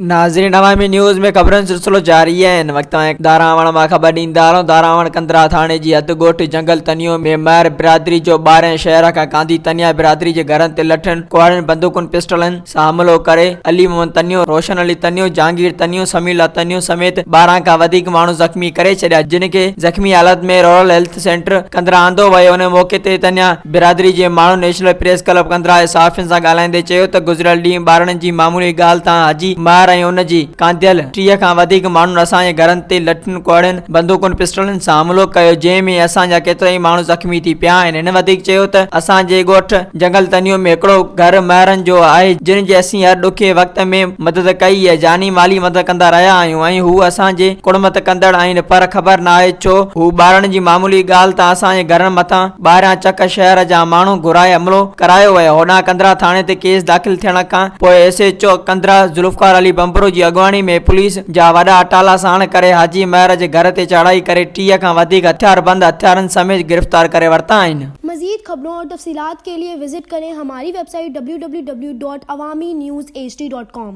ناظرين عوامي نيوز ۾ خبرن جو سلسلو جاري آهي هن وقت اوهان کي ڌاراوڻ مان خبر ڏيندا هلون ڌاراوڻ ڪنڌرا ٿاڻي جي حد ڳوٺ جنگل تنيو ۾ مهر برادري جو ٻارهين شهر کان ڪانڌي تنيا برادري جي گهرن تي لٺين ڪهاڙين بندوقن پسٽلن سان حملو ڪري علي محمد تنيو روشن علي تنيو جهانگير تنيو سميع الله تنيو سميت 12 کان وڌيڪ ماڻهو زخمي ڪري ڇڏيا جن کي زخمي حالت ۾ رورل هيلٿ سينٽر ڪنڌرا آندو ويو ان موقعي تي تنيا برادري جي ماڻهن نيشنل پريس ڪلب ڪنڌرا جي صحافين سان ڳالهائيندي چيو ته گذريل ڏينهن ٻارڙن جي معمولي ڳالهه تان حاجي ماهر ۽ ان جي ڪانڌيل 30 کان وڌيڪ ماڻهن اسان جي گهرن تي لٺين ڪهاڙين بندوقن پسٽلن سان حملو ڪيو جنهن ۾ اسان جا ڪيترائي ماڻهو زخمي ٿي پيا آهن هن وڌيڪ چيو ته اسان جي ڳوٺ جنگل تنيو ۾ هڪڙو گهر ماهرن جو آهي جن جي اسين هر ڏکي وقت ۾ مدد ڪئي ۽ جاني مالي مدد ڪندا رهيا آهيون ۽ هو اسان جي ڪڙمت ڪندڙ آهن پر خبر ناهي ڇو هو ٻارڙن جي معمولي ڳالهه تان اسان جي گهرن مٿان ٻاهريان چڪ شهر جا ماڻهو گهرائي حملو ڪرايو ويو. هوڏانهن ڪنڌرا ٿاڻي تي ڪيس داخل ٿيڻ کان پوء S H O Kandhra Zulfiqar Ali Bhanbhro جي اڳواڻي ۾ پوليس جا وڏا اٽالا ساڻ ڪري حاجي مهر جي گهر تي چاڙهائي ڪري 30 کان وڌيڪ هٿياربند هٿيارن سميت گرفتار ڪري ورتا آهن. مزيد خبرون اور تفصيلات کے لئے وزٽ ڪرين ھماري web site www.awamiNewsHD.com.